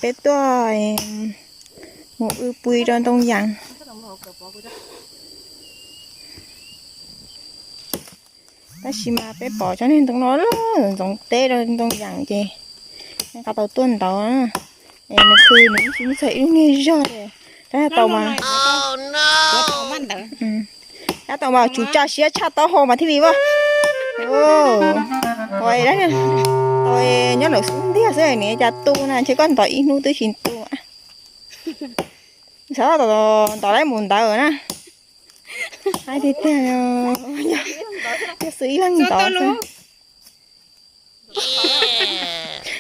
Peb tuaj mus wb pui rau ntoo yas. Tab sis mas peb pom tsob niag ntoo no ntxoov teb rau ntoo yas ces nqa tau tuaj ntawd. Es nws khw nws tsis muaj txog ib lub niag zog li. Tab tau mas, tab tau mas tsum tsa siab tshaj taub hau mas thiaj li vaj. Tau nyob lawm xub ntiag xwb nws cas tu na, ntshe koj ntov ib hnub twb tsis tu. Xav ntov laib mus ntawd na. Tiag tiag, yog xwb ib leeg ntov xwb.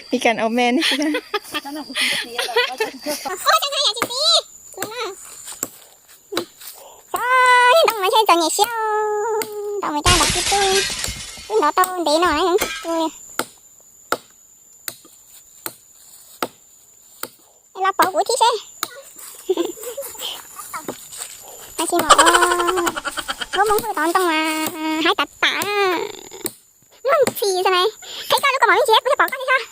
Pi kas au me ne. Ntoo mas ntshe txom nyem siab, ntov mas cas ntov tsis tu, twb ntov tau ntev no tsis tu li. Los pauv kuv thiab seb. Tab sis mas muab Hmoob Hwj tov ntoo mas haib tas tas. Muaj ntxhi xwb na. Qhib koj lub kaus mom me ntsis kuv thiaj pom koj thiab.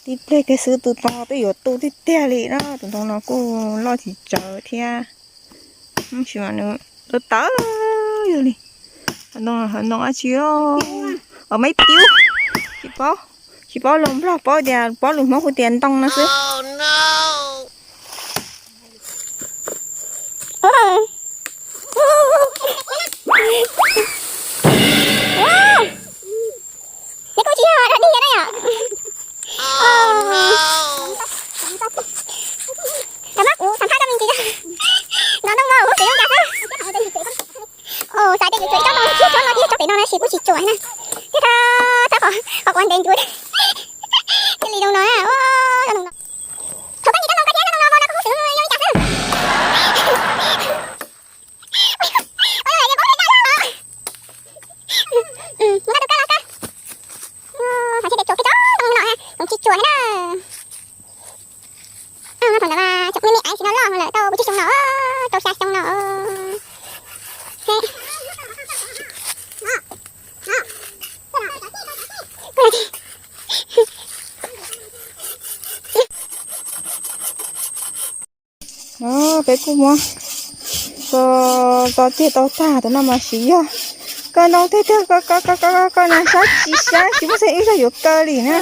Tib pliag kiag xwb tus ntoo no twb yuav tu tiag tiag li na, tus ntoo no kuj loj tsis tsawg thiab. Tab sis mas nws tawv tawv li. Ntoo, ntoo dab tsi os? Os, maiv tiub. Tsis paub, tsis paub lus Nplog, paub tias, paub lus Hmoob kuj tias ntoo no xwb. Neb kuj tsis yog dog dig na yom. Rau qab kuv xam phaj rau me ntsis, ntov ntoo mas kuv xwm zoo cas xwb. Xav tias yuav tsuam ib tsob no thiab, tsob no thiab, tsob pem no tab sis kuj tsis tsuam na. Thiab thawj qhov, qhov kuv ntev ncuav thiaj li zoo no na. Thaum koj nyiam tsob ntoo koj thiab tsob ntoo no no koj kuj xwm zoo li cas xwb. Thaum tsis tsuam na, thaum ntawd mas tseem me me aiv tsis no loj lawm tau kuv tsis xyoo no, rau xya xyoo no. Peb kuj muab tso, tso tiag tau tag, tus no mas siv yog koj ntoo tiag tiag, koj, koj, koj, koj, koj na, sab tsis sab tsis muaj txog ib zog yuav kaw li na.